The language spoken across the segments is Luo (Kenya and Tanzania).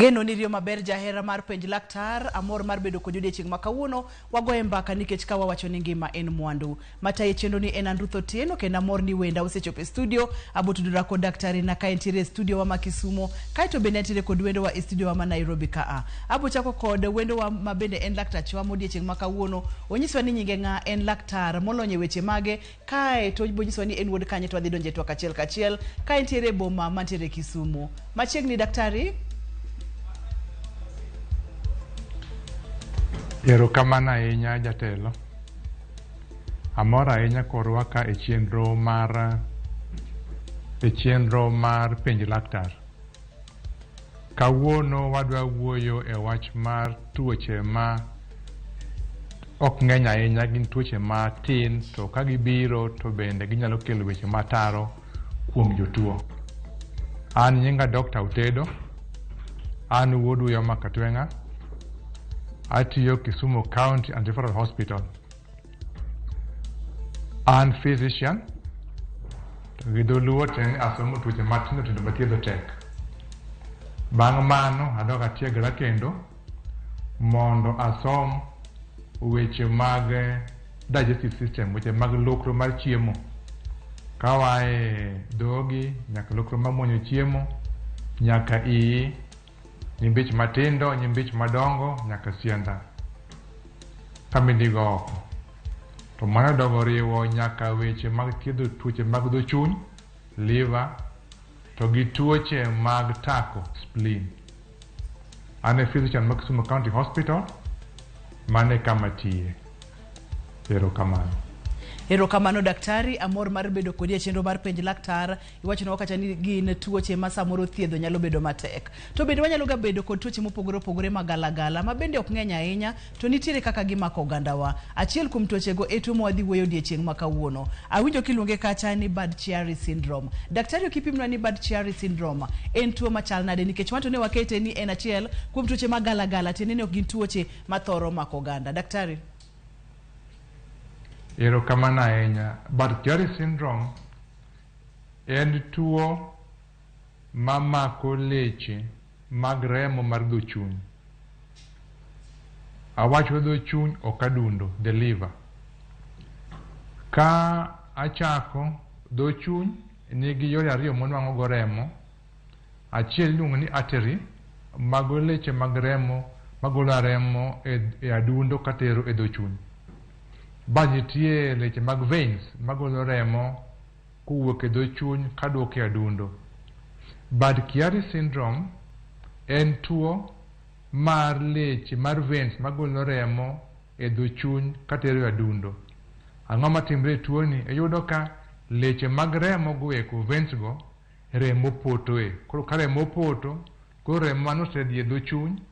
Ageno ni riyo maber jahera mar penj laktar, amor mar bedo kodi odiechieng' ma kawuono wagoye mbaka nikech ka wawacho ni ngima en mwandu. Mataye chenro ni en an Ruth Otieno kendo amor ni wenda osechopo e studio. Abo tudora kod daktari na ka entiere e studio wa ma Kisumo, kaeto bende antiere kod wendo wa e studio wa ma Nairobi ka a. Abo chako kod wendo wa ma bende en laktachwa ma odiechieng' ma kawuono. Onyiswa ni nyinge ng'a, en laktar molony e weche mage, kae to obonyisowa ni en wuod kanye to wadhi donjo e twak achiel kachiel ka entiere e boma mantiere Kisumu. Machiegni daktari. Erokamano ahinya jatelo. Amor ahinya korwaka e chenro mar e chenro mar penj laktar. Kawuono wadwa wuoyo e wach mar tuoche ma ok ng'eny ahinya, gin tuoche matin to ka gibiro to bende ginyalo kelo weche mataro kuom jotuo. An nyinga Dr. Otedo, an wuod Uyoma Katweng'a, atiyo Kisumu County and Referral Hospital. An physician, to gi dholuo tiende ni asomo tuoche matindo tindo mathiedho tek. Bang' mano adok atiegra kendo mondo asom weche mag digestive system, weche mag lokro mar chiemo. Kawae dhogi nyaka lokro mamuonyo chiemo, nyaka iyi, nyimbich matindo, nyimbich madongo, nyaka sianda kama idhigo oko. To mano dogo riwo nyaka weche mag thiedho tuoche mag dho chuny, liver, to gi tuoche mag tako, spleen. An e physician ma Kisumu County Hospital, mano e kama atiye. Erokamano. Erokamano daktari, amor mar bedo kodi e chenro mar penj laktar. Iwachonwa kacha ni gin tuoche ma samoro thiedho nyalo bedo matek. To bende wanyalo ga bedo kod tuoche mopogore opogore magalagala ma bende ok ng'eny ahinya to nitiere kaka gimako ogandawa. Achiel kuom tuochego e tuo ma wadhi wuoyo odiechieng' ma kawuono. Awinjo kiluonge kacha ni Budd Chiari syndrome. Daktari ok ipimnwa ni Budd Chiari syndrome en tuo machal nade nikech wanto ne wakete ni en achiel kuom tuoche magalagala tiende ni ok gin tuoche mathoro mako oganda. Daktari. Erokamano ahinya. Budd Chiari syndrome en tuo mamako leche mag remo mar dho chuny. Awacho dho chuny ok adundo, the liver. Ka achako, dho chuny nigi yore ariyo monwang'o go remo. Achiel iluongo ni artery, mago leche mag remo magolo remo e adundo katero e dho chuny. Ba nitie leche mag veins magolo remo kowuok e dho chuny kaduoko e adundo. Budd Chiari syndrome en tuo mar leche mar veins magolo remo e dho chuny katero e adundo. Ang'o matimre e tuoni? Iyudo ka leche mag remo go eko, veins go, remo potoe. Koro ka remo opoto, koro remo manosedhi e dho chuny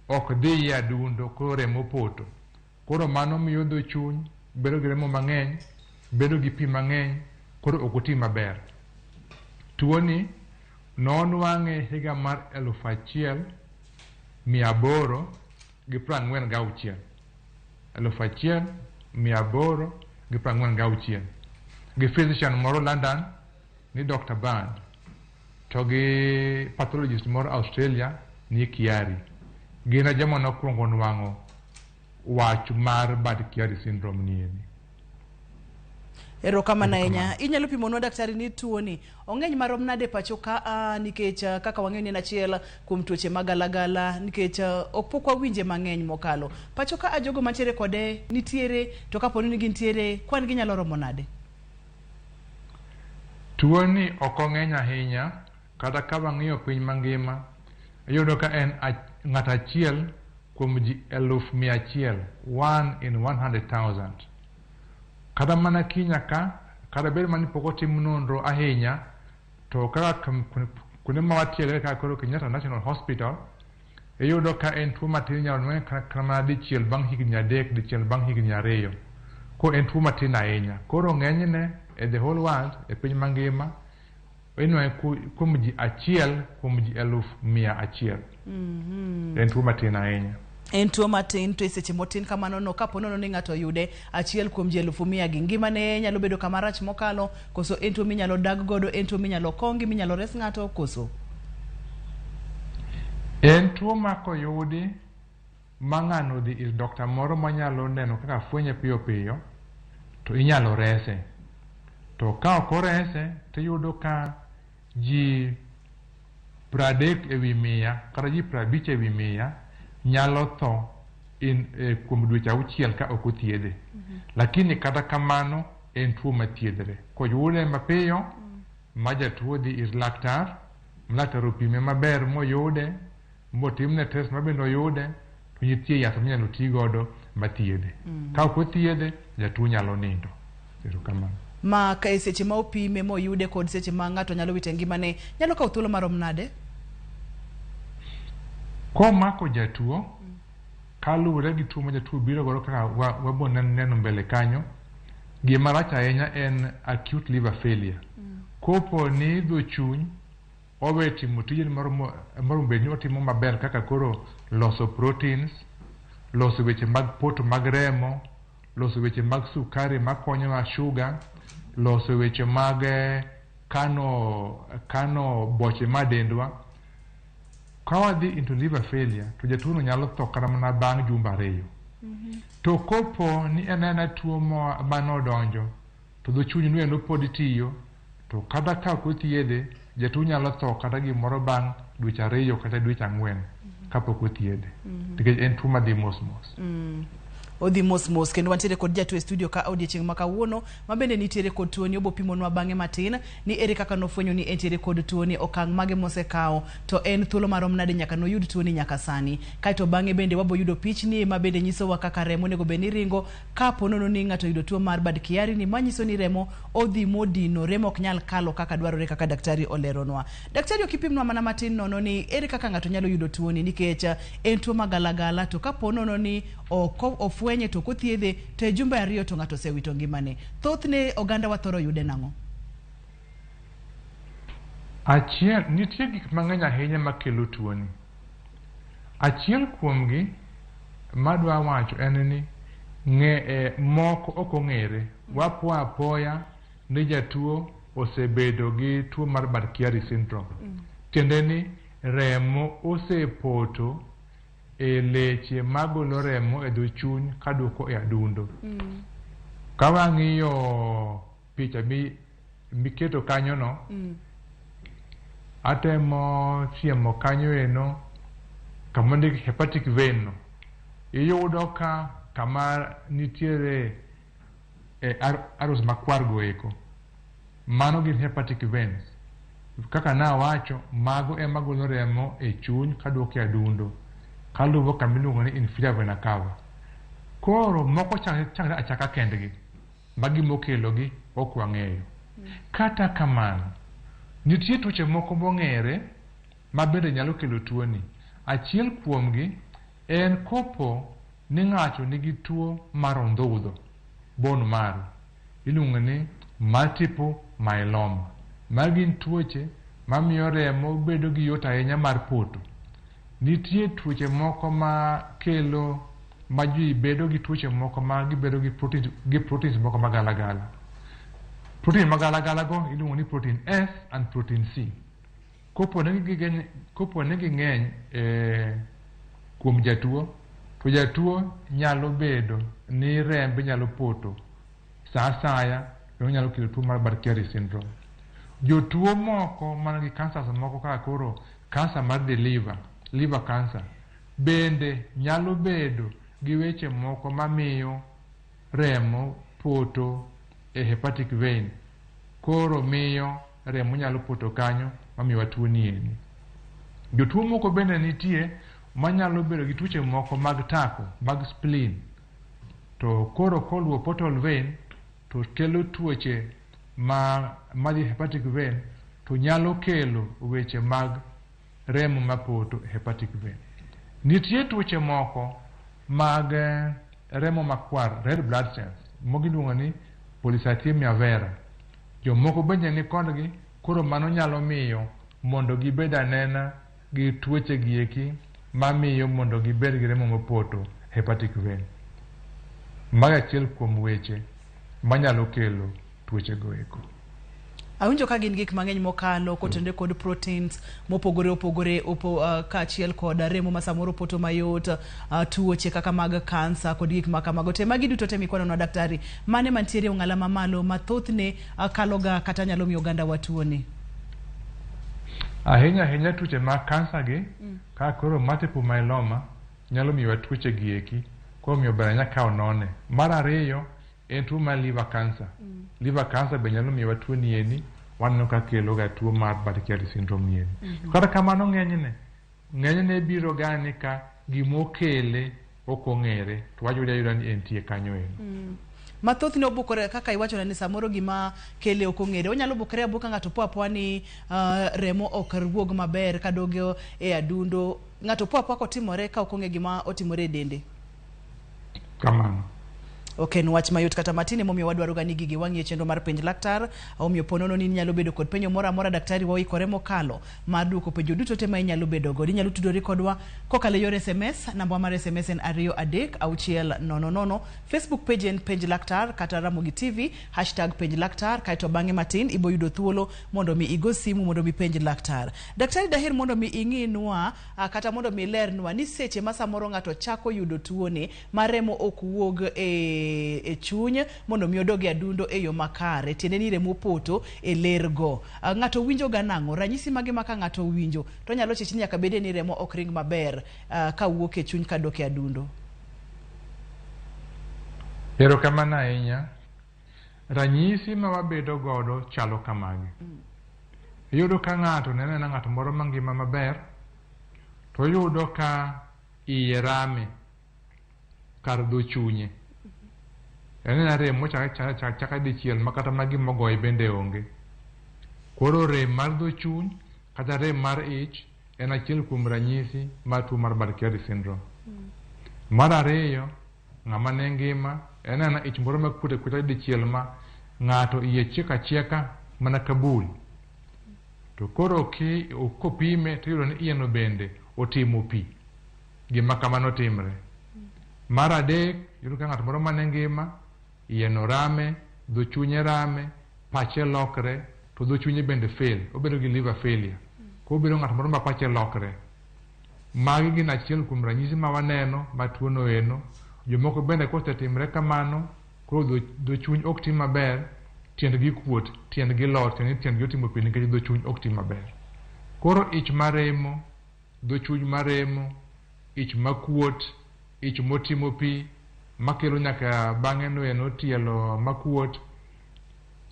ok dhi e adundo, koro remo poto. Koro mano miyo dho chuny bedo gi remo mang'eny, bedo gi pi mang'eny, koro ok oti maber. Tuoni nonwang'e higa mar 1846. 1846. Gi physician moro London ni Dr. Band to gi pathologist moro Australia ni Chiari. Gin e joma nokwongo nwang'o wach mar Budd Chiari syndrome ni eni. Erokamano ahinya. Inyalo pimonwa daktari ni tuoni ong'eny marom nade pacho ka a nikech kaka wang'eyo ni en achiel kuom tuoche magalagala nikech ok pok wawinje mang'eny mokalo. Pacho ka a jogo mantiere kode nitiere to kapo ni gintiere kwan gi nyalo romo nade? Tuoni ok ong'eny ahinya kata ka wang'iyo piny mangima iyudo ka en ng'ato achiel kuom ji 100,000, 1 in 100,000. Kata mana Kenya ka, kata bed mana ni pok otim nonro ahinya, to kaka kuonde ma watiegre kaka koro Kenyatta National Hospital, iyudo ka en tuo matin inyalo nwang'e kata mana dichiel bang' higni 3, dichiel bang' higni 2. Koro en tuo matin ahinya. Koro ng'enyne e the whole world, e piny mangima, inwang'e kuom ji achiel kuom ji 100,000. En tuo matin ahinya. En tuo matin to e seche motin kamano no kapo nono ni ng'ato oyude achiel kuom ji 100,000 gi ngimane nyalo bedo kama rach mokalo koso en tuo minyalo dag godo, en tuo minyalo kongi, minyalo res ng'ato koso? En tuo ma koyudi ma ng'ano odhi ir dokta moro manyalo neno kaka fwenye piyo piyo, to inyalo rese. To ka ok orese, tiyudo ka ji 30 e wi 100 kata ji 50 e wi 100 nyalo tho kuom dweche 6 ka ok othiedhe. Lakini kata kamano en tuo mathiedhre. Koyude mapiyo ma jatuo dhi ir laktar, laktar opime maber moyude, motimne test mabende oyude, to nitie yath minyalo ti godo mathiedhe. Ka ok othiedhe, jatuo nyalo nindo. Erokamano. Ma ka e seche ma opime moyude kod seche ma ng'ato nyalo wito ngimane nyalo kawo thuolo marom nade? Komako jatuo, kaluwore gi tuo ma jatuo biro godo kaka wabo neno mbele kanyo, gima rach ahinya en acute liver failure. Kopo ni dho chuny owe timo tije moro moro bed ni otimo maber kaka koro loso proteins, loso weche mag poto mag remo, loso weche mag sukari makonyowa sugar, loso weche mag kano boche ma dendwa. Ka wadhi into liver failure to jatuo no nyalo tho kata mana bang' jumbe 2. To kopo ni en aena tuo manodonjo to dho chuny no endo pod tiyo, to kata ka ok othiedhe, jatuo nyalo tho kata gimoro bang' dweche 2 kata dweche 4 kapok othiedhe. Nikech en tuo madhi mos mos. Odhi mos mos kendo wantiere kod jatuo e studio ka odiechieng' ma kawuono ma bende nitiere kod tuoni. Obo pimonwa bang'e matin ni ere kaka nofwenyo ni entiere kod tuoni, okang' mage mosekawo, to en thuolo marom nade nyaka noyud tuoni nyaka sani. Kaeto bang'e bende wabo yudo pichni ma bende nyisowa kaka remo onego bed ni ringo kapo nono ni ng'ato oyudo tuo mar Budd Chiari ni, manyiso ni remo odhi modino, remo ok nyal kalo kaka dwarore kaka daktari oleronwa. Daktari, ok ipimnwa mana matin nono ni ere kaka ng'ato nyalo yudo tuoni, nikech en tuo magalagala, to kapo nono ni ok ofwenye to ok othiedhe to e jumbe 2 to ng'ato osewito ngimane. Thothne oganda wa thoro yude nang'o? Achiel, nitie gik mang'eny ahinya makelo tuoni. Achiel kuomgi madwa wacho en ni moko ok ong'ere. Wapo apoya ni jatuo osebedo gi tuo mar Budd Chiari syndrome. Tiende ni remo osepoto e leche magolo remo e dho chuny kaduoko e adundo. Ka wang'iyo picha miketo kanyo no, atemo siemo kanyo eno kama ondik hepatic vein no. Iyudo ka kama nitiere arrows makwar go eko. Mano gin hepatic veins. Kaka nawacho, mago ema golo remo e chuny kaduoko e adundo. Kaluwo kama iluongo ni inferior vena cava. Koro moko chakre achaka kendgi. Ma gimokelogi ok wang'eyo. Kata kamano, nitie tuoche moko mong'ere ma bende nyalo kelo tuoni. Achiel kuomgi en kopo ni ng'ato nigi tuo mar ondhudho, bone marrow, iluongo ni multiple myeloma. Magi gin tuoche mamiyo remo bedo gi yot ahinya mar poto. Nitie tuoche moko ma kelo ma ji bedo gi tuoche moko ma gibedo gi proteins moko magalagala. Protein magalagala go iluongo ni protein S and protein C. Kopo ni ging'eny kuom jatuo, to jatuo nyalo bedo ni rembe nyalo poto sa asaya kendo nyalo kelo tuo mar Budd Chiari syndrome. Jotuo moko man gi cancers moko kaka koro cancer mar the liver, liver cancer, bende nyalo bedo gi weche moko mamiyo remo poto e hepatic vein. Koro miyo remo nyalo poto kanyo mamiyowa tuo ni endi. Jotuo moko bende nitie manyalo bedo gi tuoche moko mag tako, mag spleen. To koro koluwo portal vein to kelo tuoche ma madhi hepatic vein to nyalo kelo weche mag remo mapoto e hepatic vein. Nitie tuoche moko mag remo makwar, red blood cells, moko iluongo ni polycythemia vera. Jomoko bende ni kodgi, koro mano nyalo miyo mondo gibed anena gi tuoche gi eki mamiyo mondo gibed gi remo mopoto hepatic vein. Mago achiel kuom weche manyalo kelo tuoche go eko. Awinjo ka gin gik mang'eny mokalo kotenore kod proteins mopogore opogore kaachiel kod remo ma samoro poto mayot, tuoche kaka mag kansa kod gik ma kamago. Te magi duto te mikwanonwa daktari, mane mantiere e ong'ala mamalo ma thothne kaloga kata nyalo miyo oganda wa tuoni? Ahinya ahinya tuoche mag kansa gi, kaka koro multiple myeloma nyalo miyowa tuoche gi eki, koro omiyo ber ahinya ka onone. Mar ariyo en tuo mar liver cancer. Liver cancer be nyalo miyowa tuo ni eni, waneno ka kelo ga tuo mar Budd-Chiari syndrome ni eni. Kata kamano ng'enyne biro ga ni ka gimokele ok ong'ere, to wayudo ayuda ni entie kanyo eno. Mathothne obukore kaka iwachona ni samoro gima kele ok ong'ere. Onyalo bukore abuka ng'ato po apoa ni remo ok wuog maber kadogo e adundo. Ng'ato po apoa kotimore ka ok ong'e gima otimore e dende. Kamano. Ok en wach mayot kata matin, emomiyo wadwaro ga ni gigi wang'iye chenro mar Penj Laktar. Omiyo po nono ni inyalo bedo kod penjo moro amora, daktari waikore mokalo mar duoko penjo duto te ma inyalo bedo godo. Inyalo tudori kodwa kokalo e yor SMS, namba mar SMS en 23600. Facebook page en Penj Laktar kata Ramogi TV, hashtag Penj Laktar, kaeto bang'e matin ibo yudo thuolo mondo mi igo simu mondo mi penj laktar. Daktari, daher mondo mi ing'inwa kata mondo mi ilernwa ni seche ma samoro ng'ato chako yudo tuoni ma remo ok wuog e chuny mondo mi odog e adundo e yo makare, tiende ni remo poto e lergo. Ng'ato winjo ga nang'o? Ranyisi mage ma ka ng'ato owinjo to onyalo chich ni nyaka bede ni remo ok ring maber kawuok e chuny kadok e adundo? Erokamano ahinya. Ranyisi ma wabedo godo chalo kamagi. Iyudo ka ng'ato neno anena ng'at moro mangima maber, to oyudo ka iye rame kar dho chunye. En anena rem mochako achaka dichiel ma kata ma gima ogoye bende onge. Koro rem mar dho chuny kata rem mar ich en achiel kuom ranyisi mar tuo mar Budd-Chiari syndrome. Mar ariyo, ng'ama ne ngima en anena ich moro makuot akuota dichiel ma ng'ato iye chiek achieka mana ka bul. To koro kopime to iyudo ni iyeno bende otimo pi. Gima kamano timre. Mar adek, iyudo ka ng'at moro mane ngima, iyeno rame, dho chunye rame, pache lokre, to dho chunye bende fail, obedo gi liver failure. Koro obedo ng'at moro ma pache lokre. Magi gin achiel kuom ranyisi ma waneno ma tuo no eno. Jomoko bende kosetimre kamano, koro dho chuny ok ti maber, tiendgi kuot, tiendgi lot, tiende ni tiendgi otimo pi nikech dho chuny ok ti maber. Koro ich maremo, dho chuny maremo, ich makuot, ich motimo pi, makelo nyaka bang'e no eno tielo makuot,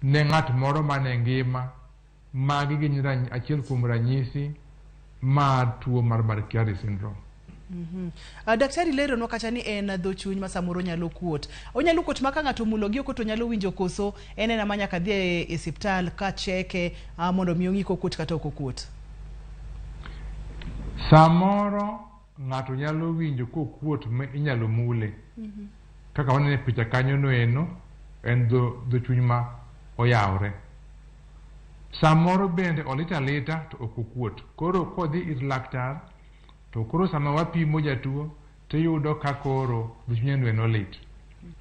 ne ng'at moro mane ngima, magi gin achiel kuom ranyisi mar tuo mar Budd-Chiari syndrome. Daktari leronwa kata ni en dho chuny ma samoro nyalo kuot. Onyalo kuot ma ka ng'ato omulo gi oko to nyalo winjo koso en ena ma nyaka dhi e osiptal ka cheke mondo mi ong'i kokuot kata ok okuot. Samoro ng'ato nyalo winjo kokuot ma inyalo mule. Kaka waneno e picha kanyo no eno, en dho chuny ma oyawre. Samoro bende olit alita to ok okuot. Koro kodhi ir laktar, to koro sama wapimo jatuo, tiyudo ka koro dho chunye no eno lit.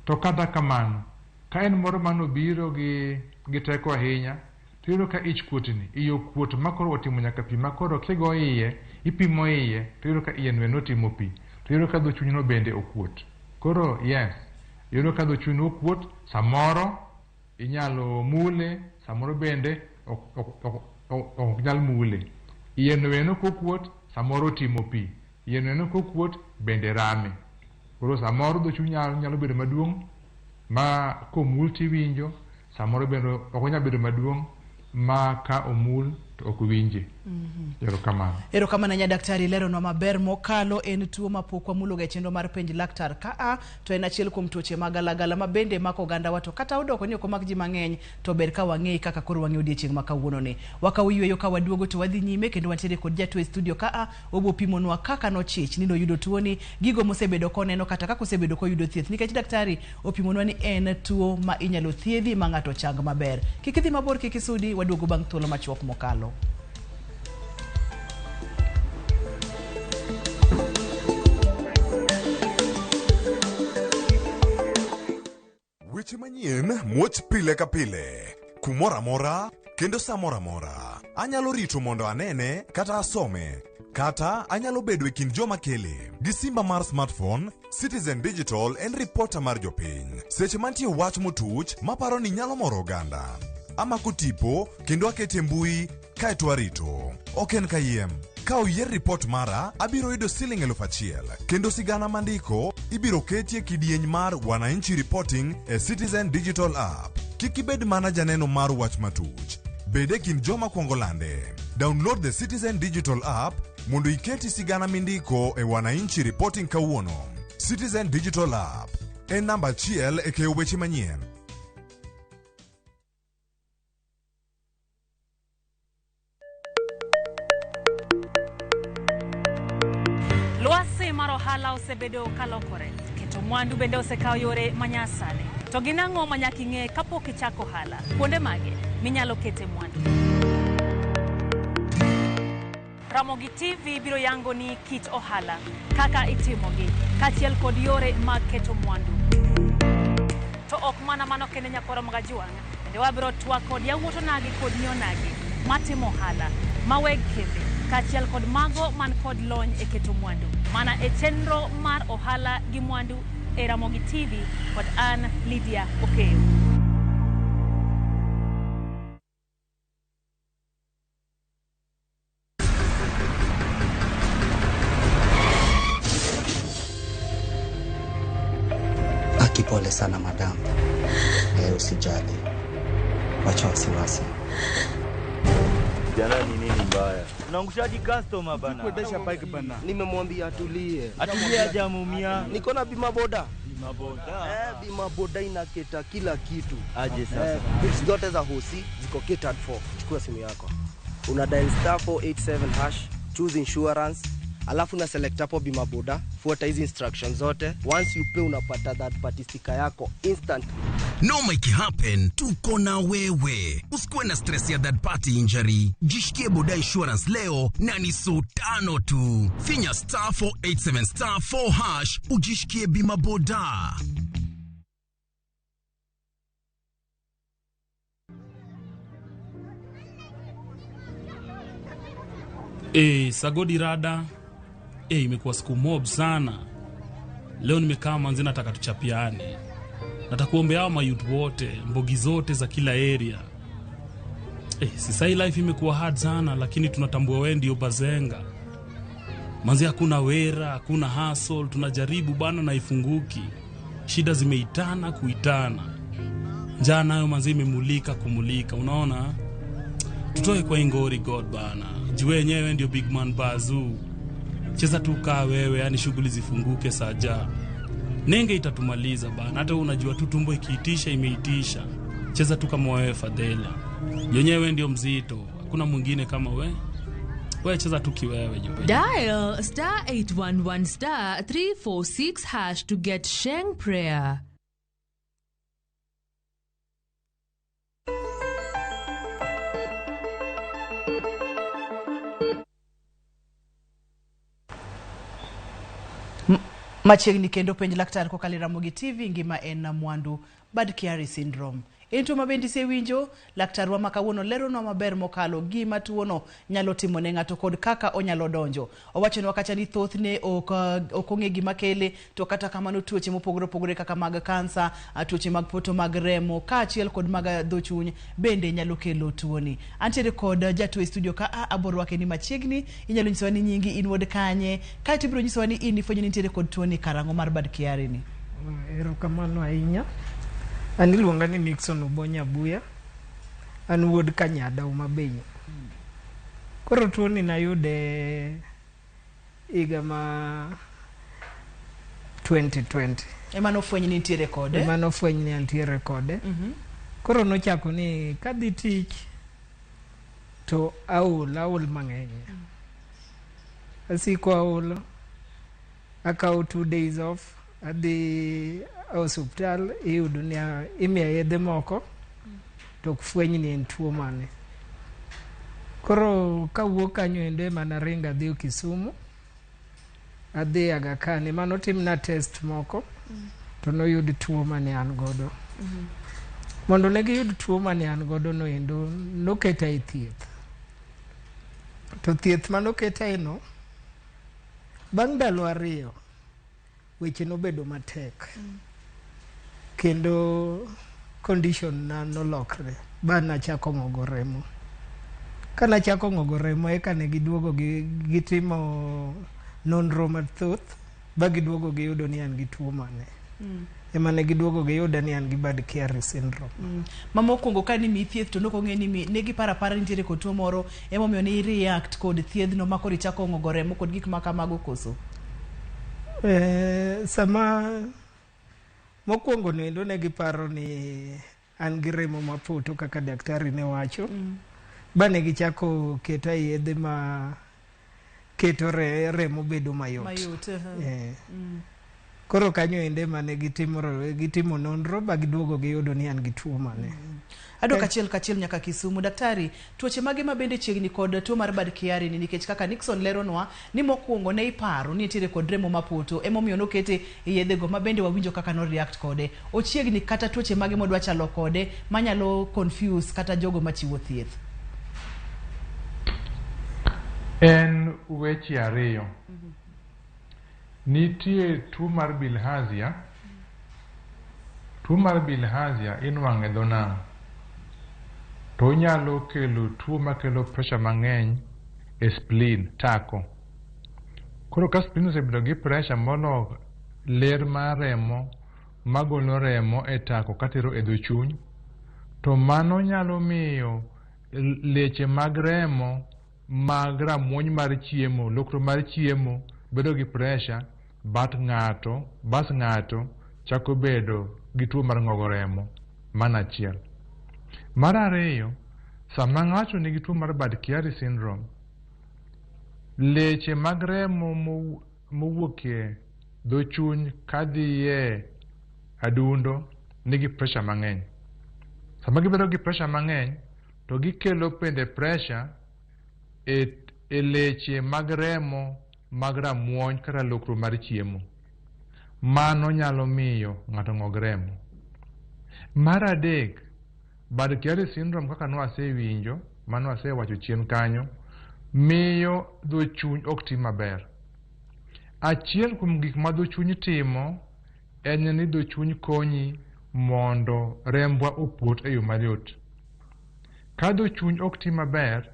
To kata kamano, ka en moro manobiro gi teko ahinya, tiyudo ka ich kuotni, iye okuot ma koro otimo nyaka pi ma koro kigo iye, ipimo iye, tiyudo ka iye no eno otimo pi. Tiyudo ka dho chunyno bende okuot. Koro yes, iyudo ka dho chuny okuot, samoro inyalo mule, samoro bende ok nyal mule. Iye no eno kokuot, samoro otimo pi. Iye no eno kokuot, bende rame. Koro samoro dho chuny nyalo bedo maduong' ma komul tiwinjo, samoro bende ok onyal bedo maduong' ma ka omul to ok winje. Erokamano. Erokamano ahinya daktari, leronwa maber mokalo. En tuo ma pok wamuloga e chenro mar Penj Laktar kaa, to en achiel kuom tuoche magalagala ma bende mako ogandawa, to kata odoko ni ok omak ji mang'eny, to ber ka wang'eyi kaka koro wang'eyo odiechieng' ma kawuononi. Wakawo yweyo ka waduogo to wadhi nyime kendo wantiere kod jatuo e studio kaa, obo pimonwa kaka nochich ni noyudo tuoni, gigo mosebedo koneno kata kaka osebedo koyudo thieth, nikech daktari opimonwa ni en tuo ma inyalo thiedhi ma ng'ato chang maber. Kik idhi mabor, kik isudi, waduogo bang' thuolo machuok mokalo. Weche manyien muoch pile ka pile kumoro amora. kendo sa moro amora. Anyalo rito mondo anene kata asome, kata anyalo bedo e kind joma kele. Gi simba mar smartphone, Citizen Digital en ripota mar jopiny. Seche mantie wach motuch maparo ni nyalo moro oganda. Amako tipo kendo akete mbui kaeto arito. Ok en kayiem. Ka oyier ripot mara, abiro yudo siling 1,000. Kendo sigana mandiko ibiro ketie kidieny mar Wananchi Reporting e Citizen Digital App. Kik ibed mana janeno mar wach matuch. Bed e kind joma kwongo lande. Download the Citizen Digital App mondo iketi sigana mindiko e Wananchi Reporting kawuono. Citizen Digital App en namba achiel e keyo weche manyien. Lwasi mar ohala osebedo kalokore, keto mwandu bende osekawo yore manyasani. To gin ang'o ma nyaka ing'e kapok ichako ohala? Kuonde mage minyalo kete mwandu? Ramogi TV biro yango ni kit ohala, kaka itimogi, kaachiel kod yore mag keto mwandu. To ok mana mano kende nyakwara Magajuang', bende wabiro twak kod yawuot onagi kod nyi onagi matimo ohala, ma weg kembe, kaachiel kod mago man kod lony e keto mwandu. Mana e chenro mar ohala gi mwandu e Ramogi TV kod an Lydia Okeyo. Aki, pole sana madam. Usijali, wacha wasiwasi. Jana ni nini mbaya? Unaangushaji customer bana. Kuendesha bike bana. Nimemwambia atulie. Atulie hajamuumia. Niko na bima boda. Bima boda. Bima boda inaketa kila kitu. Aje sasa. Bills zote za hosi ziko catered for. Chukua simu yako. Una dial star 487 hash, choose insurance, alafu una select hapo bima boda, fuata hizi instructions zote. Once you pay unapata that party sticker yako instantly. Noma ikihappen, tuko na wewe. Usikuwe na stress ya third party injury. Jishikie boda insurance leo na ni so tano tu. Finya star 487 star 4 hash ujishikie bima boda. Sagodi rada. Imekuwa siku mob sana. Leo nimekaa manzi nataka tuchapiane. Nataka kuombea hao mayouth wote, mbogi zote za kila area. Sasa hii life imekuwa hard sana, lakini tunatambua wewe ndio bazenga. Manzi hakuna wera, hakuna hustle, tunajaribu bana na ifunguki. Shida zimeitana kuitana. Njaa nayo manzi imemulika kumulika, unaona? Tutoe kwa ingori God bana. Juu wenyewe ndio big man bazoo. Cheza tu kaa wewe, yani shughuli zifunguke saja. Nenge itatumaliza bana. Hata unajua tu tumbo ikiitisha imeitisha. Cheza tu kama wewe Fadhela. Yenyewe ndio mzito. Hakuna mwingine kama we. Wewe cheza tu kiwewe jipe. Dial star 811 star 346 hash to get Sheng prayer. Machiegni kendo penj laktar kokalo e Ramogi TV ngima en mwandu Bad Chiari syndrome. En tuo ma bende isewinjo, laktarwa ma kawuono leronwa maber mokalo gima tuono nyalo timo ne ng'ato kod kaka onyalo donjo. Owachonwa kacha ni thothne ok ong'e gima kele, to kata kamano tuoche mopogore opogore kaka mag kansa, tuoche mag poto mag remo, kaachiel kod mag dho chuny bende nyalo kelo tuoni. Antiere kod jatuo e studio ka aborwake ni machiegni, inyalo nyisowa ni nyingi, in wuod kanye, kaeto ibiro nyisowa ni in ifwenyo ni nitiere kod tuoni karang'o mar Bad Chiari ni. Erokamano ahinya. An iluonga ni Nixon Obonya Abuya. An wuod Kanyada Homa Bay. Koro tuoni nayude higa ma 2020. Ema nofweny ni nitiere kode? Ema nofweny ni antiere kode. Koro nochako ni kadhi tich to aol mang'eny. Asiko aol, akawo 2 days off, adhi osuptal, iyudo ni imiya yedhe moko to ok fweny ni en tuo mane. Koro kawuok kanyo endo ema naringo adhi Kisumu, adhi Aga Khan, ema notimna test moko to noyud tuo mane an godo. Mondo ne giyud tuo mane an godo no endo, noketa e thieth. To thieth manoketa e no, bang' ndalo 2, weche nobedo matek. Kendo condition na nolokre, ba nachako ng'ogo remo. Kanachako ng'ogo remo eka ne giduogo gitimo nonro mathoth, ba giduogo giyudo ni an gi tuo mane. Ema ne giduogo giyuda ni an gi Budd-Chiari syndrome. Ma mokwongo ka nimiyi thieth to nokong'e ni ne giparo apara ni nitiere kod tuo moro, emomiyo ne i-react kod thiedhno ma koro ichako ng'ogo remo kod gik ma kamago koso? Sama mokwongo noendo ne giparo ni an gi remo mapoto kaka daktari ne wacho. Ba ne gichako keta e yedhe ma keto remo bedo mayot. Mayot. Koro kanyo ende mane gitimo nonro ba giduogo giyudo ni an gi tuo mane. Adok achiel kachiel nyaka Kisumu. Daktari, tuoche mage ma bende chiegni kod tuo mar Budd-Chiari ni, nikech kaka Nixon leronwa ni mokwongo ne iparo ni nitiere kod remo mapoto, emomiyo nokete e yedhego ma bende wawinjo kaka no react kode. Ochiegni kata tuoche mage modwa chalo kode manyalo confuse kata jogo machiwo thieth? En weche 2. Nitie tuo mar bilharzia. Tuo mar bilharzia inwang'o e dho nam. To onyalo kelo tuo makelo pressure mang'eny e spleen, tako. Koro ka spleen osebedo gi pressure molo ler mar remo magolo remo e tako katero e dho chuny, to mano nyalo miyo leche mag remo mag ramuony mar chiemo, lokro mar chiemo bedo gi pressure, but bas ng'ato chako bedo gi tuo mar ng'ogo remo. Mano achiel. Mar ariyo, sama ng'ato nigi tuo mar Budd-Chiari syndrome, leche mag remo mowuok e dho chuny kadhi e adundo nigi pressure mang'eny. Sama gibedo gi pressure mang'eny, to gikelo bende pressure e leche mag remo mag ramuony kata lokro mar chiemo. Mano nyalo miyo ng'ato ng'og remo. Mar adek, Budd-Chiari syndrome kaka nwasewinjo, mano wasewacho chien kanyo, miyo dho chuny ok ti maber. Achiel kuom gik ma dho chuny timo en ni dho chuny konyi mondo rembwa opot e yo mayot. Ka dho chuny ok ti maber,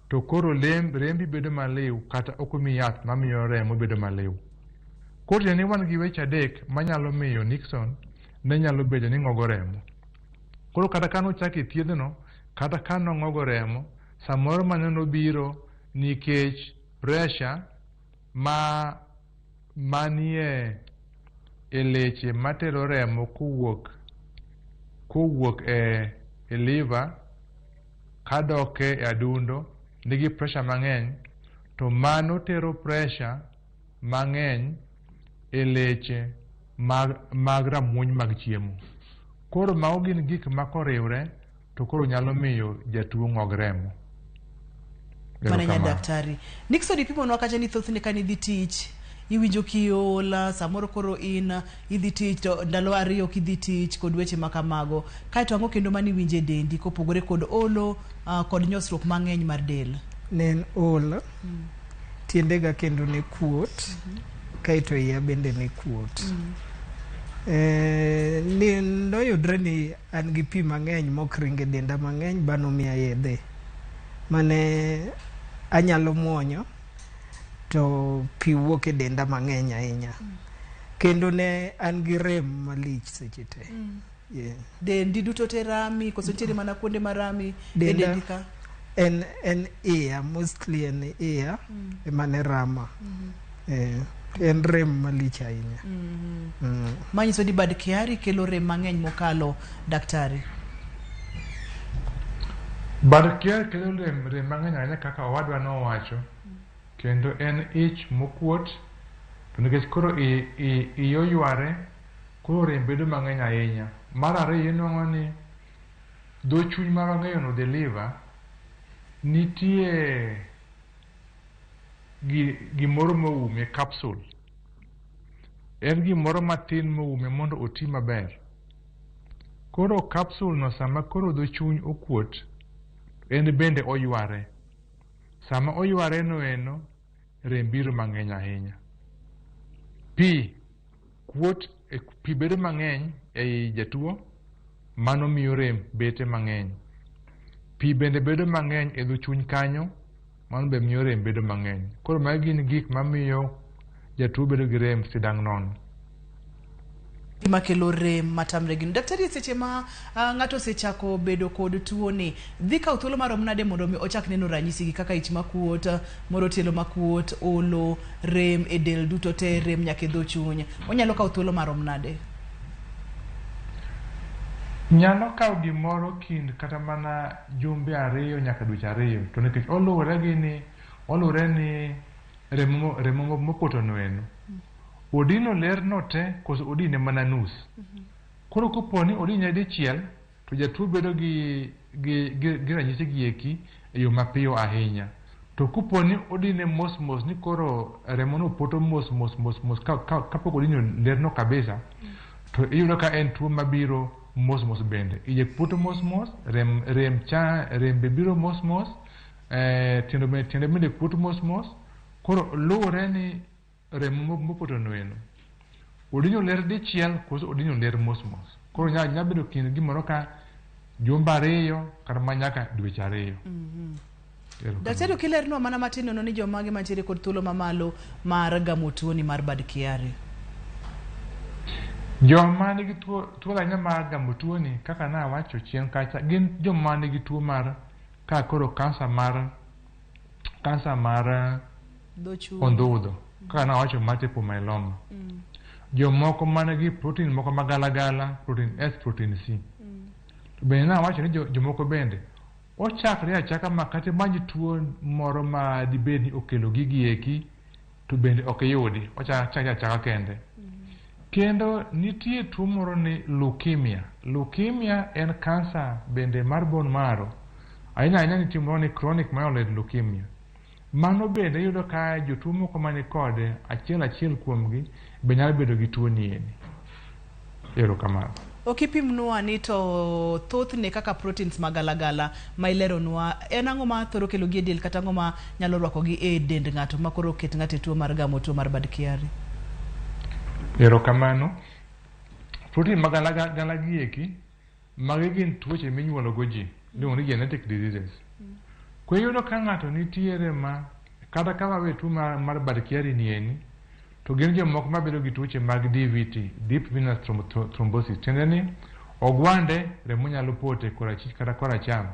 to koro rembi bedo maliw kata ok omiyi yath mamiyo remo bedo maliw. Koro tiende ni wan gi weche 3 manyalo miyo Nixon ne nyalo bedo ni ng'ogo remo. Koro kata ka nochako e thiedhno, kata ka nong'ogo remo, samoro mano nobiro nikech pressure ma manie e leche matero remo kowuok e liver kadok e adundo nigi pressure mang'eny, to mano tero pressure mang'eny e leche mag ramuony mag chiemo. Koro mago gin gik ma koriwre to koro nyalo miyo jatuo ng'og remo. Mana nya daktari. Nixon, ipimonwa kacha ni thothne ka nidhi tich, iwinjo kiola, samoro koro in idhi tich to ndalo 2 ok idhi tich kod weche ma kamago. Kaeto ang'o kendo mane iwinjo e dendi kopogore kod olo kod nyosruok mang'eny mar del? Ne en ol, tiendega kendo ne kuot, kaeto iya bende ne kuot. Noyudre ni an gi pi mang'eny mok ringo e denda mang'eny ba nomiya yedhe mane anyalo muonyo to pi wuok e denda mang'eny ahinya. Kendo ne an gi rem malich seche te. Yeah. Dendi duto te rami koso nitiere mana kuonde marami e dendi ka? En iya, mostly en iya ema ne rama. En rem malich ahinya. Manyiso ni Budd-Chiari kelo rem mang'eny mokalo, daktari. Budd-Chiari kelo rem mang'eny ahinya kaka owadwa nowacho, kendo en ich mokuot, to nikech koro iye oyware, koro rem bedo mang'eny ahinya. Mar ariyo, inwang'o ni dho chuny ma wang'eyo no, the liver, nitie gimoro moume, capsule. En gimoro matin moume mondo oti maber. Koro capsule no sama koro dho chuny okuot, en bende oyware. Sama oyware no eno, rem biro mang'eny ahinya. Pi kuot, pi bedo mang'eny ei jatuo, mano miyo rem bete mang'eny. Pi bende bedo mang'eny e dho chuny kanyo, mano be miyo rem bedo mang'eny. Koro magi gin gik mamiyo jatuo bedo gi rem sidang' nono. Makelo rem matamre gin. Daktari, seche ma ng'ato osechako bedo kod tuo ni, dhi kawo thuolo marom nade mondo mi ochak neno ranyisi gi kaka ich makuot, moro tielo makuot, olo, rem e del duto te, rem nyaka e dho chuny? Onyalo kawo thuolo marom nade? Nyalo kawo gimoro kind kata mana jumbe 2 nyaka dweche 2, to nikech oluwore gi ni oluwore ni remo mopoto no eno odino ler no te koso odine mana nus. Koro kopo ni odine dichiel, to jatuo bedo gi ranyisi gi eki e yo mapiyo ahinya. To kopo ni odine mos mos, ni koro remo no poto mos mos mos mos kapok odino lerno kabisa, to iyudo ka en tuo mabiro mos mos bende. Iye poto mos mos, rem rem cha rem be biro mos mos, tiende bende kuot mos mos. Koro luwore ni remo mopoto no eno odinyo ler dichiel koso odinyo ler mos mos. Koro nya bedo kind gimoro ka jumbe 2 kata mana nyaka dweche 2. Daktari, okilernwa mana matin nono ni jomage mantiere kod thuolo mamalo mar gamo tuoni mar bad kiari? Joma nigi thuolo ahinya mar gamo tuoni, kaka nawacho chien kacha, gin joma nigi tuo mar ka koro kansa mar ondhudho, kaka nawacho multiple myeloma. Jomoko manigi protein moko magalagala, protein S, protein C. To bende nawacho ni jomoko bende ochakre achaka ma kata imany tuo moro ma dibed ni okelo gigi eki, to bende ok iyudi, ochakre achaka kende. Kendo nitie tuo moro ni leukemia. Leukemia en kansa bende mar bone marrow. Ahinya ahinya nitie moro ni chronic myeloid leukemia. Mano bende iyudo ka jotuo moko mani kode, achiel achiel kuomgi be nyalo bedo gi tuo ni eni. Erokamano. Ok ipimnwa ni to thothne kaka proteins magalagala ma ileronwa, en ang'o ma thoro kelo gi e del, kata ang'o ma nyalo rwakogi e dend ng'ato ma koro ket ng'ato e tuo mar gamo tuo mar bad kiari? Erokamano. Protein magalagala gi eki, magi gin tuoche minyuolo go ji, iluongo ni genetic diseases. Koro iyudo ka ng'ato nitiere ma kata ka wawe tuo mar bad kiari ni eni, to gin jomoko mabedo gi tuoche mag DVT, deep venous thrombosis. Tiende ni ogwande remo nyalo pote korachich kata koracham.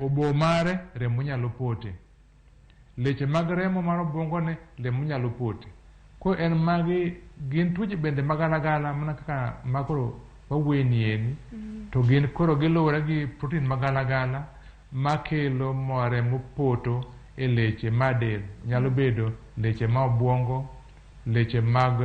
Obo mare remo nyalo pote. Leche mag remo mar obwongone remo nyalo pote. Koro en magi gin tuoche bende magalagala mana kaka makoro wawuoye ni eni, to gin koro giluwore gi protein magalagala makelo remo poto e leche ma del. Nyalo bedo leche ma obwongo, leche mag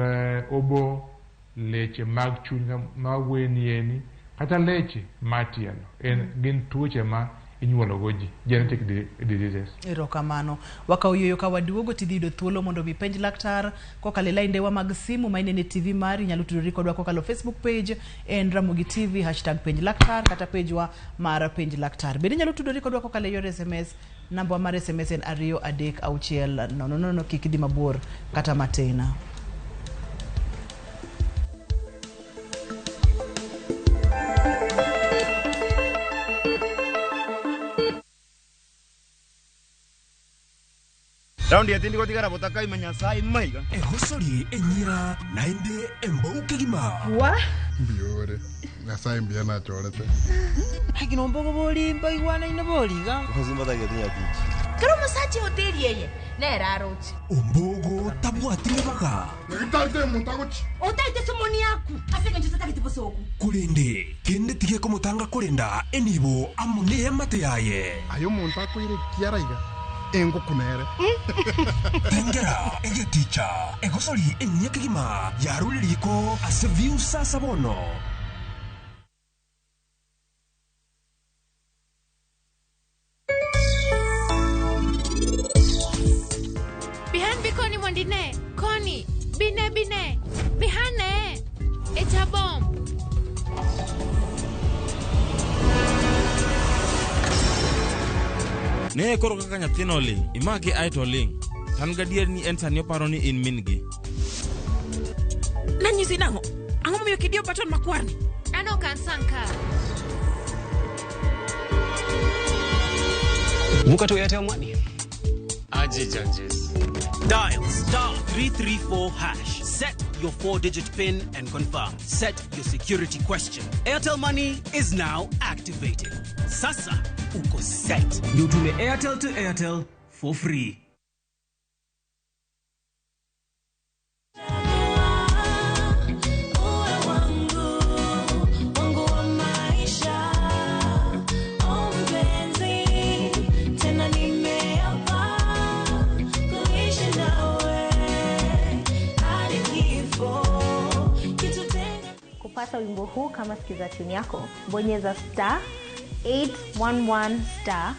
obo, leche mag chuny ma wawuoye ni eni, kata leche ma tielo. En gin tuoche ma inyuolo go ji, genetic diseases. Erokamano. Wakawo yueyo ka waduogo tidhi yudo thuolo mondo mi penj laktar kokalo e laindewa mag simu ma inene TV mari. Inyalo tudori kodwa kokalo Facebook page en Ramogi TV #penj laktar kata page wa mar penj laktar. Bende inyalo tudori kodwa kokalo e yor SMS. Namba mar SMS en 2 3 6 0 0. Kik idhi mabor kata matin. Raundi ya tindi gotigara botaka imenya sai maiga. Egosori enyira naende embouke gima. Wa? Mbiore. Nyasaye mbiya nachorete. Hakino mbogo boli mbaigwana ine boliga. Kuzimba tagia tinya tichi. Kero musachi hoteli yeye. Nera arochi. Ombogo tabwatire baga. Ngitarite mutagochi. Otaite somoni yaku. Asenge njuta tagiti bosoku. Kurende kende tige komutanga kurenda enibo amune amate yaye. Ayo muntu akoire kiaraiga. Engo kunere. Tengera egeticha egosori enyekigima yaruririko ase view sasa bono. Bihan bikoni mondine koni bine bine bihane echabom. Ne koro kaka nyathino oling', imake ae to oling'. To an gadier ni en sani oparo ni in min gi. Nanyisi nang'o? Ang'o momiyo kidiyo baton makwarni? An ok an Sankara. Muka to Airtel Money. Aje Janjis. Dial star 334 hash. Set your 4-digit PIN and confirm. Set your security question. Airtel Money is now activated. Sasa uko set. Ndio utume Airtel to Airtel for free. Uwe wangu, wangu wa maisha, oh mpenzi, tena nimeapa kuishi nawe hadi kifo kitutenga. Kupata wimbo huu kama sikiza tune yako, bonyeza star 811 star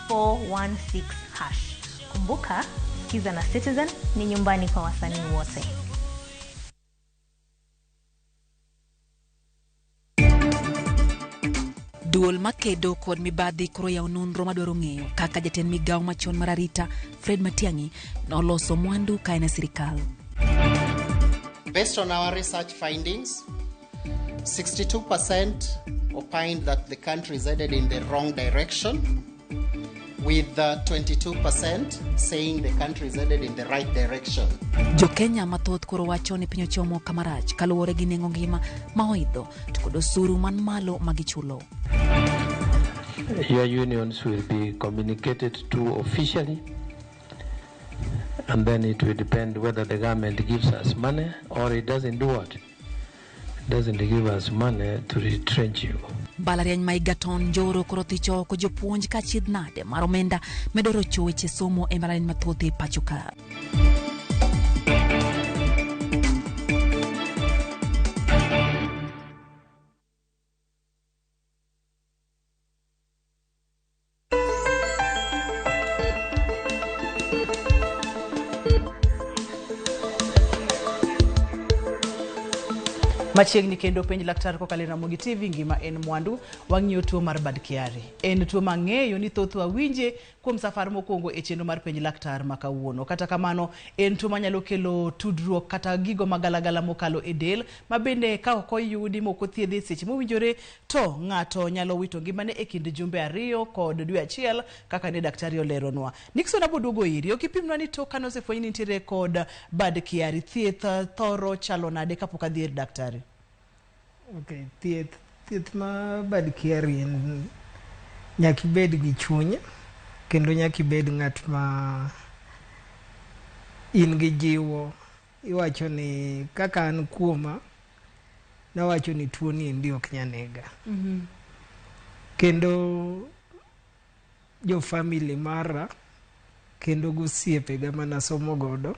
416 hash. Kumbuka, Sikiza na Citizen ni nyumbani kwa wasanii wote. Duol makedo kod mibadhi koro yawo nonro madwaro ng'eyo kaka jatend migawo machon mar arita Fred Matiang'i noloso mwandu ka en e sirikal. Based on our research findings, 62% opined that the country is headed in the wrong direction, with 22% saying the country is headed in the right direction. Jokenya mathoth koro wacho ni piny ochomo kama rach kaluwore gi nengo ngima ma oidho to kod osuru man malo ma gichulo. Your unions will be communicated to officially, and then it will depend whether the government gives us money or it doesn't do what? Doesn't give us money to retrench you. Mbalariany ma Egerton Njoro koro thicho oko jopuonj ka achiedh nade mar omenda medo rocho weche somo e mbalariany mathoth e pacho ka. Machiegni kendo penj laktar kokalo e Ramogi TV, ngima en mwandu. Wang'iyo tuo mar bad kiari. En tuo mang'eyo ni thothwa winje kuom safar mokwongo e chenro mar penj laktar ma kawuono. Kata kamano, en tuo manyalo kelo tudruok kata gigo magalagala mokalo e del, ma bende ka ok oyudi mok othiedhi e seche mowinjore, to ng'ato nyalo wito ngimane e kind jumbe 2 kod dwe 1 kaka ne daktari oleronwa. Nixon aboduogo iri, ok ipimnwa ni tok kane osefweny ni nitiere kod bad kiari, thieth thoro chalo nade kapok adhi ir daktari? Okay, thieth ma bad kiari en nyaka ibed gi chuny kendo nyaka ibed ng'at ma in gi jiwo. Iwacho ni kaka an kuoma, nawacho ni tuo ni endi ok nyal nega. Kendo jo family mara kendo gosiepega manasomo godo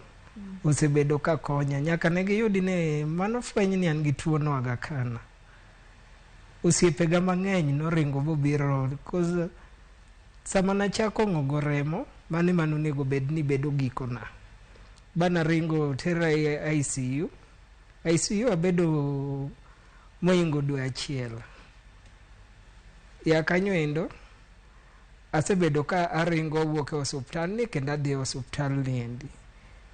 osebedo ka konya nyaka ne giyudi ni mano fweny ni an gi tuo no Aga Khan. Osiepega mang'eny noringo bobiro cause sama nachako ng'ogo remo mano ema nonego bed ni bedo gikona. Bana ringo tera e ICU. ICU abedo moingo dwe 1. Ya kanyo endo asebedo ka aringo wuok e osuptal ni kendo adhi e osuptal ni endi.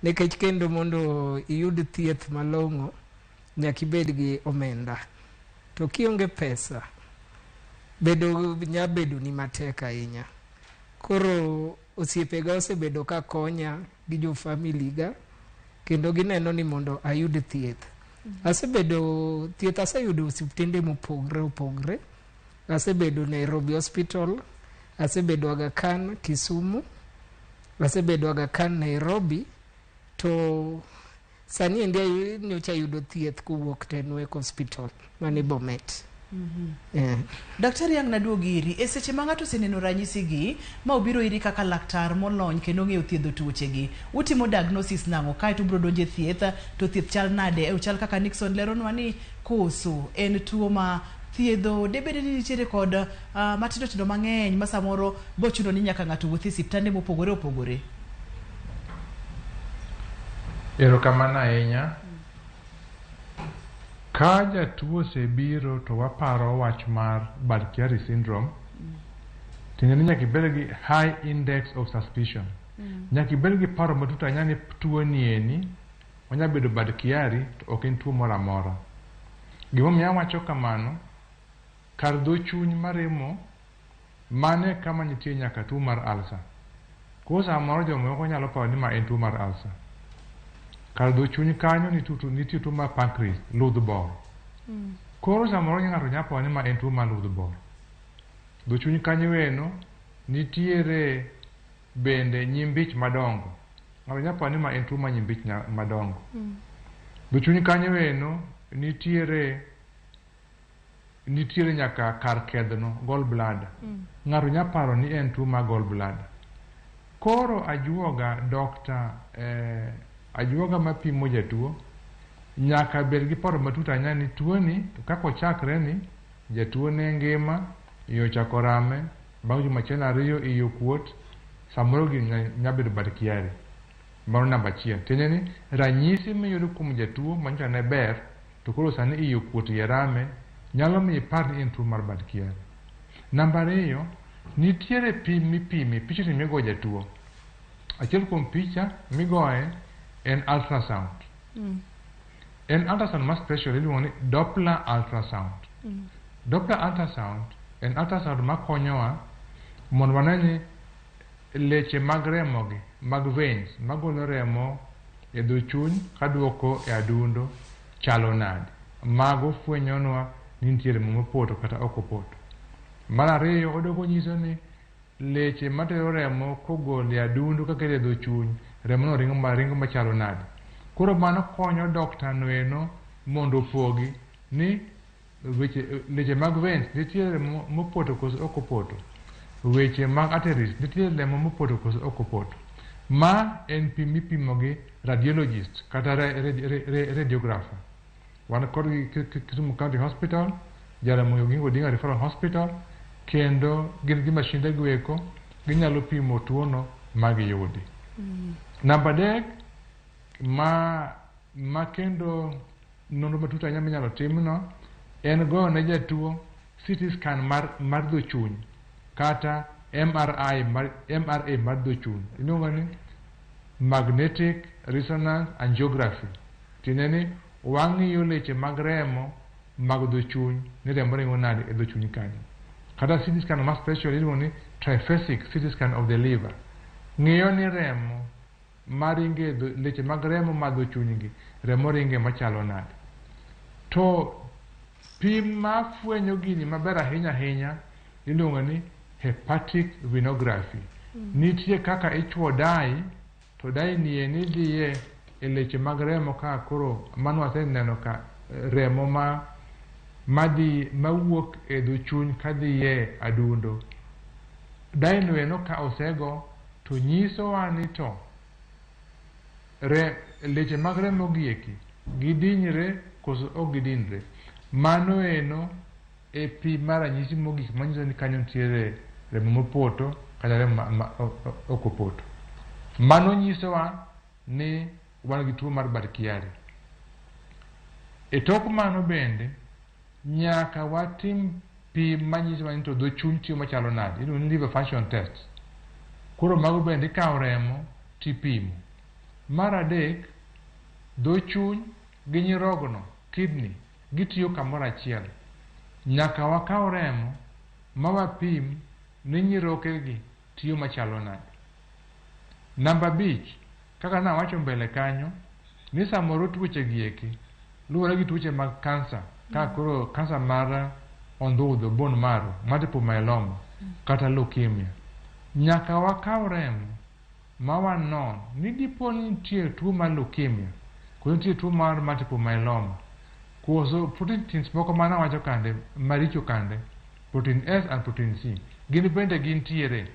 Nikech kendo mondo iyud thieth malong'o nyaka ibed gi omenda. To kionge pesa bedo nya bedo ni matek ahinya. Koro osiepega osebedo ka konya gi jo family ga kendo gineno ni mondo ayud thieth. Asebedo thieth aseyudo osiptende mopogre opogre. Asebedo Nairobi Hospital, asebedo Aga Khan Kisumu, asebedo Aga Khan Nairobi. To sani endi nyocha yudo thieth kowuok Tenwek Hospital mani Bomet. Yeah. Daktari ang' naduogi iri, e seche ma ng'ato oseneno ranyisi gi ma obiro iri kaka laktar molony kendo ong'eyo thiedho tuoche gi, utimo diagnosis nang'o kaeto ubiro donjo e thieth, to thieth chal nade? E chal kaka Nixon leronwa ni koso en tuo ma thiedho debed ni nitiere kod matindo tindo mang'eny ma samoro bochuno ni nyaka ng'ato wuothi e osiptande mopogore opogore. Erokamano ahinya. Ka jatuo osebiro to waparo wach mar Bad Chiari syndrome, Tiende ni nyaka ibed gi high index of suspicion. Nyaka ibed gi paro matut ahinya ni tuo ni eni onya bedo bad kiari to ok en tuo moro amora. Gimomiyo awacho kamano, kar dho chuny maremo mano e kama nitie nyaka tuo mar ulcer. Koro samoro jomoko nyalo paro ni ma en tuo mar ulcer. Kar dho chuny kanyo nitie tuo mar pancreas, ludh bor. Koro samoro ng'ato nyalo paro ni ma en tuo mar ludh bor. Dho chuny kanyo eno nitiere bende nyimbich madongo. Ng'ato nyalo paro ni ma en tuo mar nyimbich madongo. Dho chuny kanyo eno nitiere nyaka kar kedhno, gallbladder. Ng'ato nyalo paro ni en tuo mar gallbladder. Koro ajuoga dokta ajuoga mapimo jatuo nyaka bed gi paro matut ahinya ni tuoni to kaka ochakre ni jatuo ne ngima, iye ochako rame, bang' juma achiel ariyo iye okuot, samoro gini nyalo bedo bad kiari. Mano namba achiel. Tiende ni ranyisi miyudo kuom jatuo manyocha ne ber to koro sani iye okuot iye rame nyalo miyo ipar ni en tuo mar bad kiari. Namba ariyo, nitiere pim mipime, pichni migo jatuo. Achiel kuom picha migoye en ultrasound. En ultrasound ma special iluongo ni Doppler ultrasound. Doppler ultrasound en ultrasound makonyowa mondo wane ni leche mag remo gi, mag veins magolo remo e dho chuny kaduoko e adundo chalo nade. Mago fwenyonwa ni nitie remo mopoto kata ok opoto. Mar ariyo, odogo nyiso ni leche matero remo kogolo e adundo kakelo e dho chuny, remo no ringo machalo nade. Koro mano konyo dokta no eno mondo opogi ni weche mag veins nitie remo mopoto koso ok opoto. Weche mag arteries nitie remo mopoto koso ok opoto. Ma en pim mipimo gi radiologist kata radiographer. Wan kodgi Kisumu County Hospital, Jaramogi Oginga Odinga Referral Hospital, kendo gin gi mashinde goeko ginyalo pimo tuono ma giyudi. Namba adek ma kendo nonro matut ahinya minyalo timno en goyo ne jatuo CT scan mar dho chuny kata MRI MRA mar dho chuny. Iluongo ni magnetic resonance angiography. Tiende ni wang'iyo leche mag remo mag dho chuny ni remo ringo nade e dho chuny kanyo. Kata CT scan ma special iluongo ni triphasic CT scan of the liver. Ng'iyo ni remo maringe leche mag remo mag dho chuny gi remo ringe machalo nade. To pim mafwenyo gini maber ahinya ahinya iluongo ni hepatic venography. Nitie kaka ichuo dye to dye ni eni dhiye e leche mag remo ka koro mano waseneno ka remo madhi mawuok e dho chuny kadhiye adundo. Dye no eno ka osego to nyisowa ni to leche mag remo gi eki gidinyre koso ok gidinre. Mano eno e pim mar ranyisi mogik manyiso ni kanyo nitiere remo mopoto kata remo ma ok opoto. Mano nyisowa ni wan gi tuo mar bad kiari. E tok mano bende nyaka watim pim manyisowa ni to dho chuny tiyo machalo nade. Iluongo ni liver function test. Koro mago bende ikawo remo tipimo. Mar adek, dho chuny gi nyirogno, kidney, gitiyo kamoro achiel. Nyaka wakaw remo ma wapim ni nyirokegi tiyo machalo nade. Namba 5, kaka nawacho mbele kanyo, ni samoro tuoche gi eki luwore gi tuoche mag kansa, kaka koro kansa mar ondhudho, bone marrow, multiple myeloma, kata leukemia. Nyaka wakaw remo ma wanon ni dipo ni nitie tuo mar leukemia, koso nitie tuo mar multiple myeloma, koso proteins moko manawacho kande maricho kande, protein S and protein C, gin bende gintiere.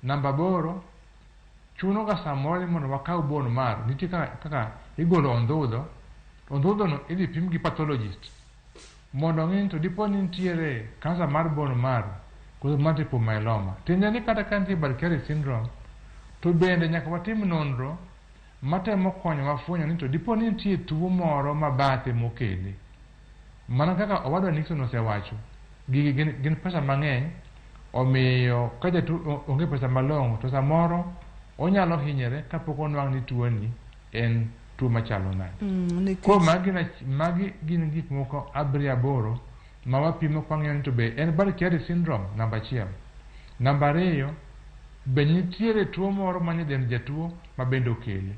Namba 8, chuno ga samoro ni mondo wakaw bone marrow. Nitie kaka igolo ondhudho, ondhudho no idhi pim gi pathologist mondo ong'e ni to dipo ni nitiere kansa mar bone marrow koso multiple myeloma. Tiende ni kata ka nitie Budd-Chiari syndrome, to bende nyaka watim nonro matemo konyowa fwenyo ni to dipo ni nitie tuo moro mabathe mokele. Mana kaka owadwa Nixon osewacho, gigi gin pesa mang'eny, Omiyo ka jatuo onge pesa malong'o to samoro onyalo hinyore kapok onwang' ni tuoni en tuo machalo nade. Koro magi gin gik moko 7 8 ma wapimo kwang'iyo ni to be en Budd Chiari syndrome namba 1. Namba 2, be nitiere tuo moro manie dend jatuo ma bende okele.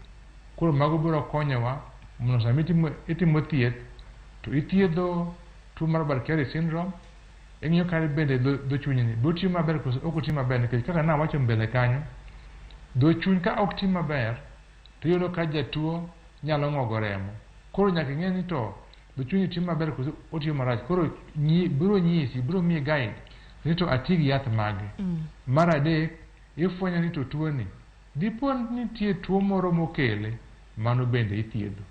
Koro mago biro konyowa mondo sama itimo thieth to ithiedho tuo mar Budd Chiari syndrome, ing'iyo kar bende dho chunyni be otiyo maber koso ok oti maber, nikech kaka nawacho mbele kanyo, dho chuny ka ok ti maber to iyudo ka jatuo nyalo ng'ogo remo. Koro nyaka ing'e ni to dho chunyni tiyo maber koso otiyo marach. Koro biro nyisi, biro miyi guide ni to ati gi yath mage. Mar adek, ifwenyo ni to tuoni dipo nitie tuo moro mokele, mano bende ithiedho.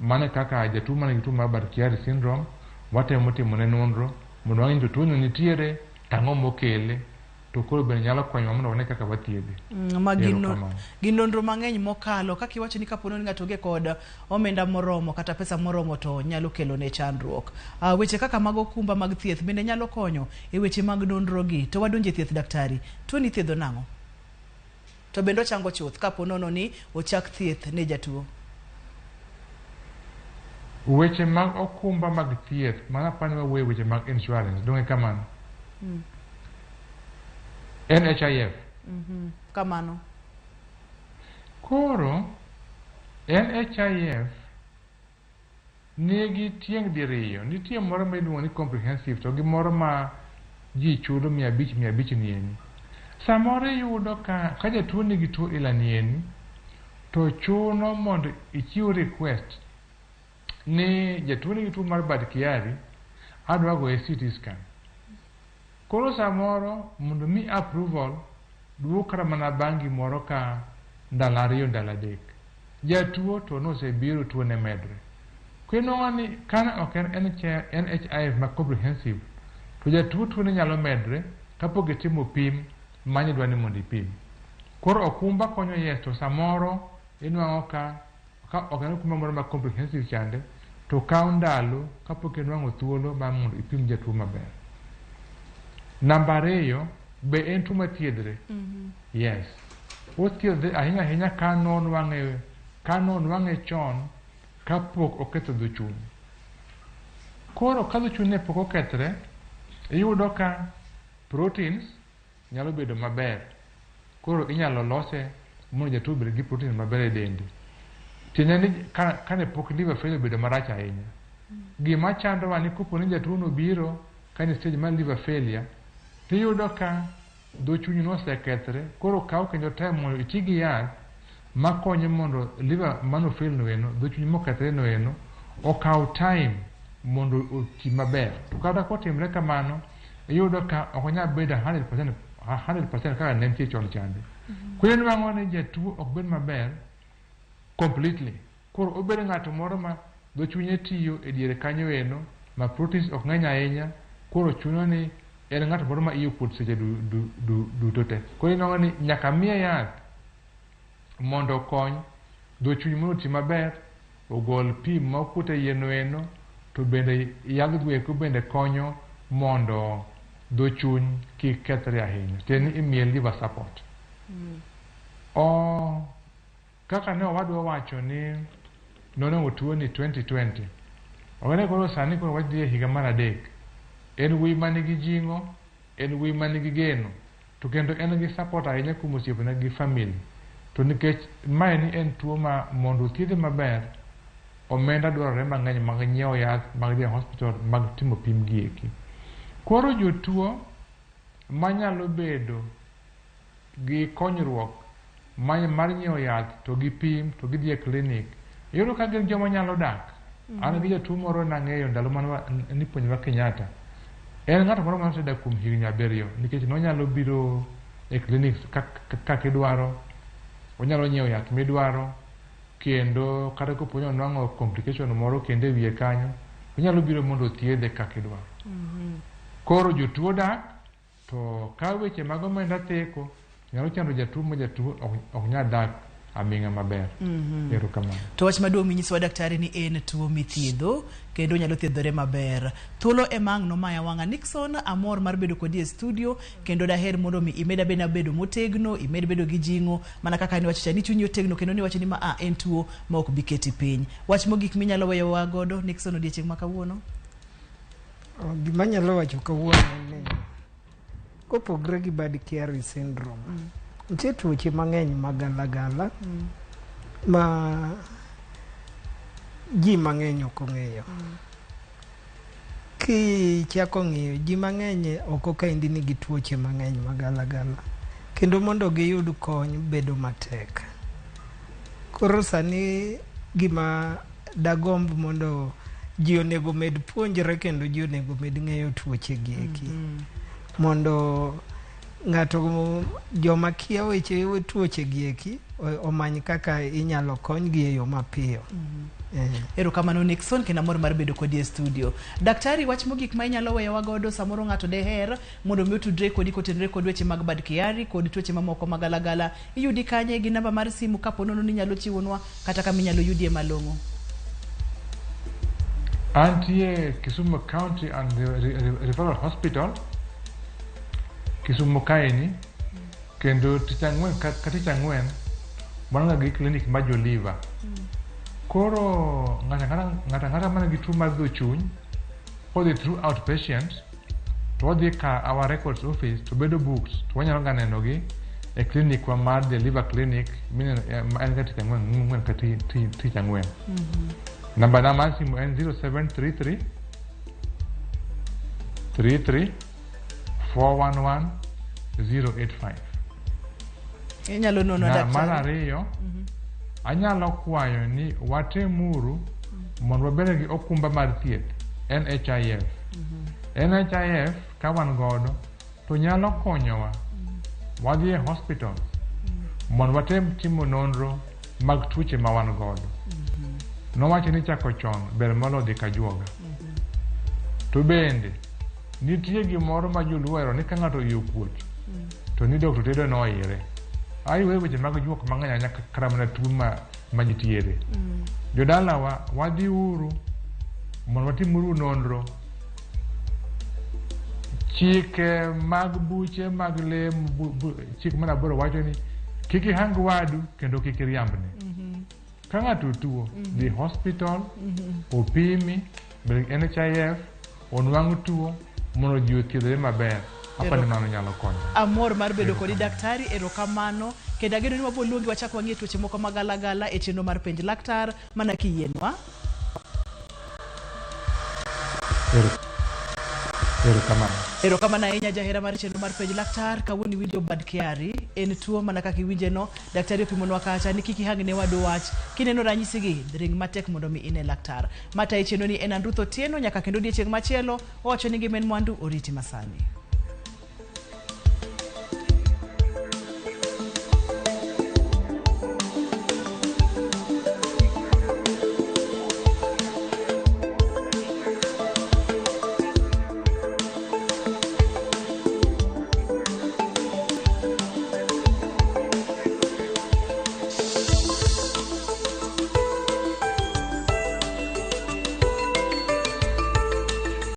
Mano kaka jatuo manigi tuo mar Budd Chiari syndrome, watemo timo ne nonro mondo wang'e ni to tuono nitiere, tang'o mokele, to koro bende nyalo konyowa mondo wane kaka wathiedhe. Ma gin nonro mang'eny mokalo. Kaka iwacho ni kapo ni ng'ato onge kod omenda moromo kata pesa moromo to nyalo kelo ne chandruok. Weche kaka mag okumba mag thieth bende nyalo konyo e weche mag nonro gi. To wadonje thieth daktari, tuo ni ithiedho nang'o? To bende ochango chuth kapo nono ni ochak thieth ne jatuo? Weche mag okumba mag thieth, mana apani wawuoyo weche mag insurance, donge kamano? NHIF. Kamano. Koro NHIF nigi tieng' diriyo. Nitie moro ma iluongo ni comprehensive to gi moro ma ji chulo 500 500 nieni. Samoro iyudo ka jatuo nigi tuo ila nieni, to chuno mondo ichiw request ni jatuo nigi tuo mar Budd Chiari, adwa goye CT scan. Koro samoro mondo mi approval duok kata mana bang' gimoro ka ndalo 2 ndalo 3. Jatuo to nosebiro tuo ne medre. Kendo ni kana ok en NHIF ma comprehensive, to jatuo tuo ne nyalo medre kapok itimo pim manye dwa ni mondo ipim. Koro okumba konyo yes, to samoro inwang'o ka ok en okumba moro ma comprehensive chande, to kawo ndalo kapok inwang'o thuolo mar mondo ipim jatuo maber. Namba 2, be en tuo mathiedhre? Yes. Othiedhre ahinya ahinya ka nonwang'e chon kapok oketho dho chuny. Koro ka dho chuny ne pok okethre, iyudo ka proteins nyalo bedo maber. Koro inyalo lose mondo jatuo obed gi protein maber e dende. Tiende ni kane pok liver failure obedo marach ahinya. Gima chandowa ni kopo ni jatuo no biro ka ni stage mar liver failure, tiyudo ka dho chuny nosekethre, koro kaw kendo time mondo iti gi yath makonyo mondo liver mano fail no eno, dho chuny mokethre no eno, okaw time mondo oti maber. To kata kotimre kamano, iyudo ka ok onyal bedo 100% kaka ne nitie chon chande. Koro inwang'o ni jatuo ok bed maber completely. Koro obedo ng'ato moro ma dho chunye tiyo e diere kanyo eno, ma proteins ok ng'eny ahinya, koro chuno ni en ng'ato moro ma iye okuot seche duto te. Koro inwang'o ni nyaka miye yath mondo okony dho chuny mondo oti maber, ogol pi ma okuot e iye no eno, to bende yadh go eko bende konyo mondo dho chuny kik kethre ahinya. Tiende ni imiye liver support. Kaka ne owadwa wacho ni nonwang'o tuo ni 2020, oganda koro sani koro wadhi e higa mar 3. En wuoyi manigi jing'o, en wuoyi manigi geno, to kendo en gi support ahinya kuom osiepene gi family. To nikech mae ni en tuo ma mondo othiedhe maber, omenda dwarore mang'eny mag nyiewo yath, mag dhi e hospital, mag timo pim gi eki. Koro jotuo manyalo bedo gi konyruok mar nyiewo yath to gi pim to gidhi e clinic, iyudo ka gin joma nyalo dak. An gi jatuo moro nang'eyo ndalo mane nipuonjowa Kenyatta. En ng'ato moro manosedak kuom higni 7 nikech nonyalo biro e clinic kaka idwaro, onyalo nyiewo yath midwaro, kendo kata kopo ni onwang'o complication moro kendo e wiye kanyo, onyalo biro mondo othiedhe kaka idwaro. Koro jotuo dak, to ka weche mag omenda theko, nyalo chando jatuo ma jatuo ok nyal dak aming'a maber. Erokamano. To wach maduong' minyisowa daktari ni en tuo mithiedho kendo onyalo thiedhore maber. Thuolo ema ang' nomaya wang'a. Nixon, amor mar bedo kodi e studio kendo daher mondo mi imed abeda bedo motegno, imed bedo gi jing'o mana kaka niwacho cha ni chunyi otegno kendo niwacho ni ma a en tuo ma ok bi keti piny. Wach mogik minyalo weyowa godo Nixon odiechieng' ma kawuono? Gima anyalo wacho kawuono en ni kopogre gi Budd Chiari syndrome, nitie tuoche mang'eny magalagala ma ji mang'eny ok ong'eyo. Kichako ng'iyo, ji mang'eny oko kaendi nigi tuoche mang'eny magalagala kendo mondo giyud kony bedo matek. Koro sani gima dagomb mondo ji onego med puonjre kendo ji onego med ng'eyo tuoche gi eki. Mondo ng'ato joma kia weche tuoche gi eki omany kaka inyalo konygi e yo mapiyo. Erokamano Nixon kendo amor mar bedo kodi e studio. Daktari, wach mogik ma inyalo weyowa godo samoro ng'ato deher mondo mi otudre kodi kotenore kod weche mag Budd Chiari kod tuoche mamoko magalagala. Iyudi kanye gi namba mar simu kapo nono ni inyalo chiwonwa kata kama inyalo yudie malong'o? Antie Kisumu County and Referral Hospital Kisumu kaeni kendo tich ang'wen ka tich ang'wen wan ga gi clinic mar jo liver. Koro ng'ato ang'ata man gi tuo mar dho chuny kodhi through outpatient to wadhi ka our records office to bedo booked to wanyalo ga neno gi e clinic wa mar the liver clinic mineno ma en ga tich ang'wen ng'wen ka tich ang'wen. Namba na mar simu en 0733 33 411 085. Inyalo nono Na mar daktari. ariyo, anyalo kwayo ni watemuru mondo wabed gi okumba mar thieth NHIF. NHIF ka wan godo to nyalo konyowa wadhi e hospitals mondo watem timo nonro mag tuoche ma wan godo. Nowacho ni chako chon ber moloyo dhi kajuoga. To bende nitie gimoro ma joluo ohero ni ka ng'ato iye okuot to ni dr tedo noire. Ayuoyo weche mag juok mang'eny ahinya kata mana tuo ma nitiere. Jodalawa wadhi uru mondo watimuru nonro. Chike mag buche mag lemo chik mar aboro wacho ni kik ihang wadu kendo kik iriambne. Ka ng'ato tuo, dhi hospital, opimi, bed gi NHIF, onwang' tuo mondo ji othiedhre maber. Apa ni mano nyalo konyo. Amor mar bedo kodi daktari, erokamano. Kendo ageno ni wabiro luongi wachak wang'e tuoche moko magalagala e chenro mar penj laktar mana kiyienwa. Erokamano. Erokamano ahinya jahera mar chenro mar penj laktar. Kawuono iwinjo Budd Chiari en tuo mana kaka iwinje no. Daktari opimonwa kacha ni kik ihang ne wadu wach. Kineno ranyisi gi, ring matek mondo mi ine laktar. Matayi chenro ni en Andruth Otieno nyaka kendo odiechieng' machielo. Owacho ni ngima en mwandu oriti masani.